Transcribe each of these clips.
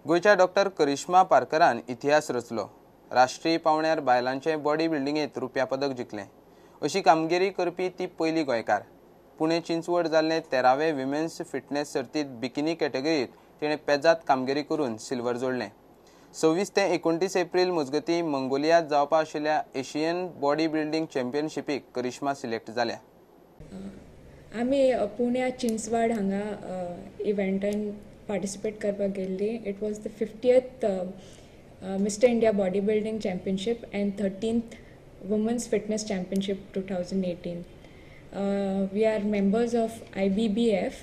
गोंयच्या डॉक्टर करिश्मा पारकरान इतिहास रचलो. राष्ट्रीय पावंड्यार बायलांचे बॉडी बिल्डिंगेत रुप्या पदक जिखलें. अशी कामगिरी करपी ती पयली गोंयकार. पुणे चिंचवड जाल्ले 13वे विमेन्स फिटनेस सर्तीत बिकिनी कॅटेगरीत तिणें पेजात कामगिरी करून सिल्वर जोडलें. 26 ते 29 एप्रिल मजगतीं मंगोलियांत जावपा आशिल्ल्या एशियन बॉडी बिल्डिंग चॅम्पियनशिपीक करिश्मा सिलेक्ट जाल्या. आमी पुण्या चिंचवाड हांगा इव्हेंटान पार्टिसिपेट करपाक गेल्ली. It was the 50th Mister India body building championship and 13th women's fitness championship 2018. We are members of IBBF,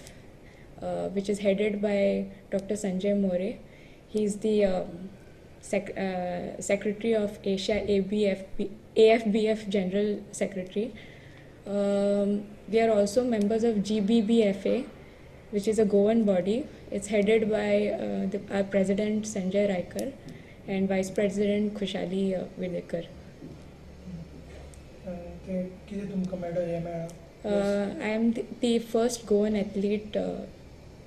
which is headed by Dr. Sanjay More. He is the Secretary of Asia AFBF General Secretary. We are also members of GBBFA, which is a Goan body. It's headed by our President Sanjay Raikar and Vice President Khushali Videkar. I am the first Goan athlete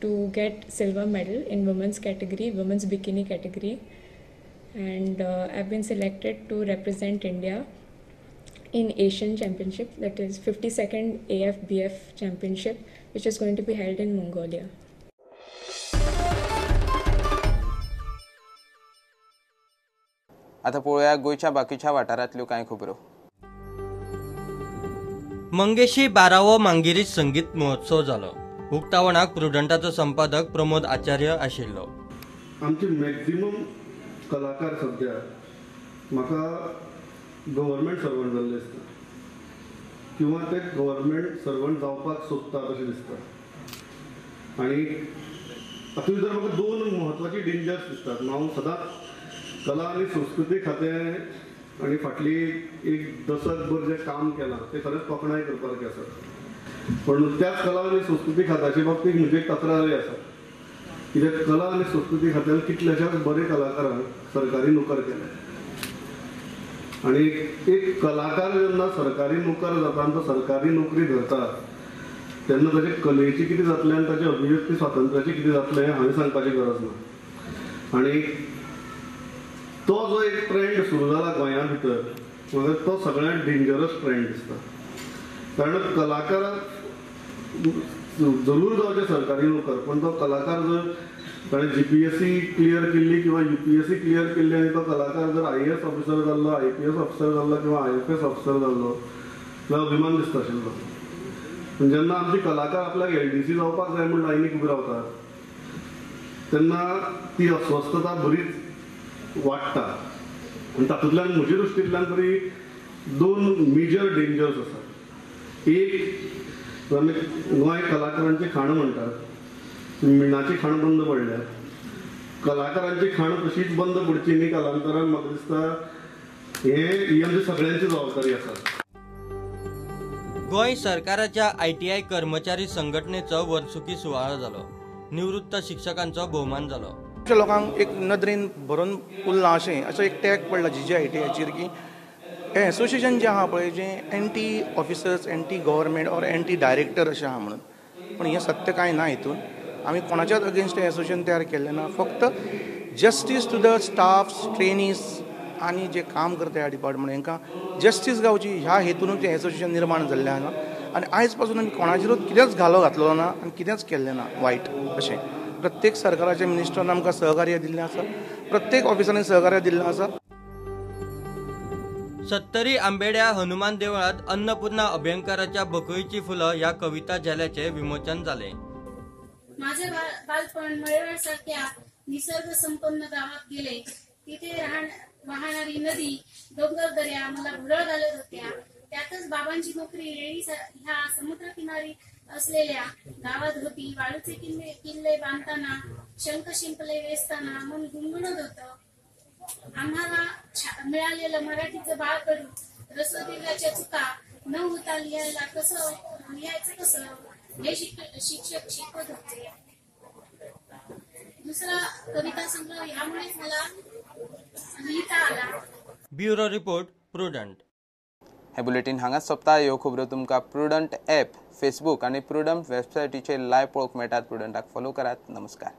to get silver medal in women's category, women's bikini category, and I've been selected to represent India in Asian Championship, that is 52nd AFBF Championship, which is going to be held in Mongolia. आता पळोवया गोंयच्या बाकीच्या वाठारांतल्यो कांय खबरो. मंगेशी 12वो मांगिरीश संगीत महोत्सव जालो. उक्तावणाक प्रुडंटाचो संपादक प्रमोद आचार्य आशिल्लो. आमचे मॅक्झिमम कलाकार सध्या म्हाका गव्हर्मेंट सर्वंट जाल्ले दिसता किंवा ते गव्हर्मेंट सर्वंट जावपाक सोदतात अशें दिसता. आनी तातूंत भितर म्हाका दोन म्हत्वाची डेंजर्स दिसतात. हांव सदांच कला आनी संस्कृती खातें आनी फाटली एक दशकभर जें काम केलां तें खरेंच तोखणाय करपा सारकें आसा. पण त्याच कला आनी संस्कृती खात्याचे बाबतींत म्हजी एक तक्रारय आसा. कित्याक कला आनी संस्कृती खात्यान कितल्याशाच बरे कलाकारांक सरकारी नोकर केले आनी एक कलाकार जेन्ना सरकारी नोकर जाता आनी तो सरकारी नोकरी धरता तेन्ना ताचे कलेची कितें जातलें आनी ताचे अभिव्यक्ती स्वातंत्र्याचें कितें जातलें हांवें सांगपाची गरज ना. आनी तो जो एक ट्रेंड सुरू जाला गोंया भितर म्हाका तो सगळ्यांत डेंजरस ट्रेंड दिसता. कारण कलाकाराक जरूर जावचे सरकारी नोकर, पण तो कलाकार जर ताणें GPSC clear केल्ली किंवा UPSC clear केल्ली आनी तो कलाकार जर IAS officer जाल्लो, IPS officer जाल्लो किंवा IFS officer जाल्लो जाल्यार अभिमान दिसता आशिल्लो. पूण जेन्ना आमचे कलाकार आपल्याक LDC जावपाक जाय म्हूण लायनीक उबे रावतात तेन्ना ती अस्वस्थता बरीच वाडटा. आनी तातूंतल्यान म्हज्या दृश्टींतल्यान तरी दोन मेजर डेंजर्स आसात. एक, आमी गोंय कलाकारांची खाण म्हणटात, मिणाची खाण बंद पडल्या, कलाकारांची खाण तशीच बंद पडची न्ही कालांतरान. म्हाका दिसता हें ही आमची सगळ्यांची जबाबदारी आसा. गोंय सरकाराच्या ITI कर्मचारी संघटनेचो वर्सुकी सुवाळो जालो. निवृत्त शिक्षकांचो भोवमान जालो. लोकांक एक नदरेन भरून उरलां अशें असो एक टॅग पडला GJITIचेर की हें एसोसिएशन जें आहा पळय जें anti officers, anti government or anti director अशें आहा म्हणून, पूण हें सत्य कांय ना. हितून आमी कोणाच्याच अगेन्स्ट हें एसोसिएशन तयार केल्लें ना. फक्त justice to the staffs, trainees आनी जे काम करता ह्या डिपार्टमेंट हेंकां जस्टीस गावची ह्या हेतूनच तें एसोसिएशन निर्माण जाल्लें आहा. आनी आयज पासून आमी कोणाचेरूच कितेंच घालो घातलो ना आनी कितेंच केल्लें ना वायट अशें. प्रत्येक सरकाराच्या मिनिस्टरान आमकां सहकार्य दिल्लें आसा, प्रत्येक ऑफिसरांनी सहकार्य दिल्लें आसा. सत्तरी आंबेड्या हनुमान देवळांत अन्नपूर्णा अभ्यंकराच्या बकळीची फुलं ह्या कविता झेल्याचें विमोचन जालें. माझे बालपण मळेवाडसारख्या निसर्ग संपन्न गावात गेले. तिथे वाहणारी नदी, डोंगर, दऱ्या मला भुरळ घालत होत्या. त्यातच बाबांची नोकरी रेळी ह्या समुद्रकिनारी असलेल्या गावात होती. वाळूचे किल्ले बांधताना, शंख शिंपले वेचताना मन गुणगुणत होतं. आम्हाला मिळालेलं मराठीचं बाळकडू रसदीर्घाच्या चुका न होता लिहायला कसं, लिहायचं कसं हे शिक्षक शिकवत होते. दुसरा कविता संग्रह ह्यामुळेच मला लिहिता आला. Bureau report, Prudent. हे बुलेटीन हांगाच सोंपता. ह्यो खबरो तुमकां प्रुडंट ॲप, फेसबूक आनी प्रुडंट वेबसायटीचेर लायव्ह पळोवंक मेळटात. प्रुडंटाक फॉलो करात. नमस्कार.